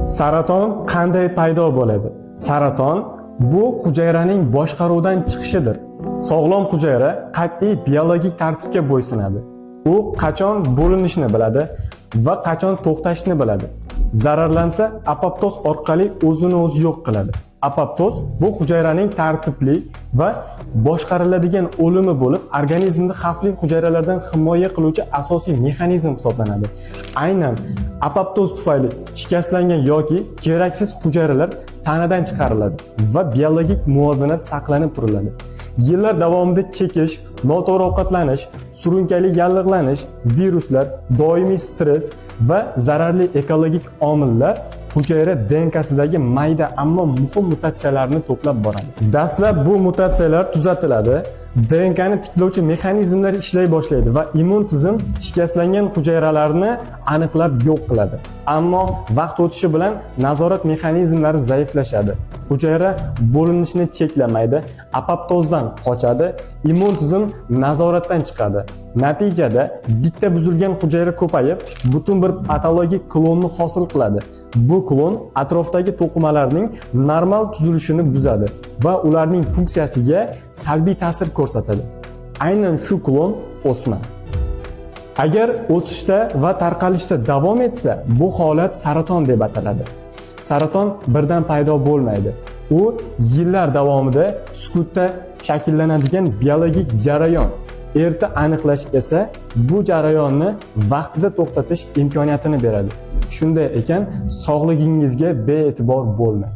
Saraton qanday paydo bo'ladi? Saraton bu hujayraning boshqaruvdan chiqishidir. Sog'lom hujayra qat'iy biologik tartibga bo'ysunadi. U qachon bo'linishni biladi va qachon to'xtashni biladi. Zararlansa, apoptoz orqali o'zini o'zi yo'q qiladi. Apoptoz bu hujayraning tartibli va boshqariladigan o'limi bo'lib, organizmni xavfli hujayralardan himoya qiluvchi asosiy mexanizm hisoblanadi. Aynan apoptoz tufayli shikastlangan yoki keraksiz hujayralar tanadan chiqariladi va biologik muvozanat saqlanib turiladi. Yillar davomida chekish, noto'g'ri ovqatlanish, surunkali yallig'lanish, viruslar, doimiy stress va zararli ekologik omillar hujayra DNKsidagi mayda, ammo muhim mutatsiyalarni to'plab boradi. Dastlab bu mutatsiyalar tuzatiladi, DNKni tiklovchi mexanizmlar ishlay boshlaydi va immun tizim shikastlangan hujayralarni aniqlab yo'q qiladi. Ammo vaqt o'tishi bilan nazorat mexanizmlari zaiflashadi. Hujayra bo'linishni cheklamaydi, apoptozdan qochadi, immun tizim nazoratdan chiqadi. Natijada bitta buzilgan hujayra ko'payib, butun bir patologik klonni hosil qiladi. Bu klon atrofdagi to'qimalarning normal tuzilishini buzadi va ularning funksiyasiga salbiy ta'sir ko'rsatadi. Aynan shu klon o'sma. Agar o'sishda va tarqalishda davom etsa, bu holat saraton deb ataladi. Saraton birdan paydo bo'lmaydi. U yillar davomida sukutda shakllanadigan biologik jarayon. Erta aniqlash esa bu jarayonni vaqtida to'xtatish imkoniyatini beradi. Shunday ekan, sog'lig'ingizga bee'tibor bo'lmang.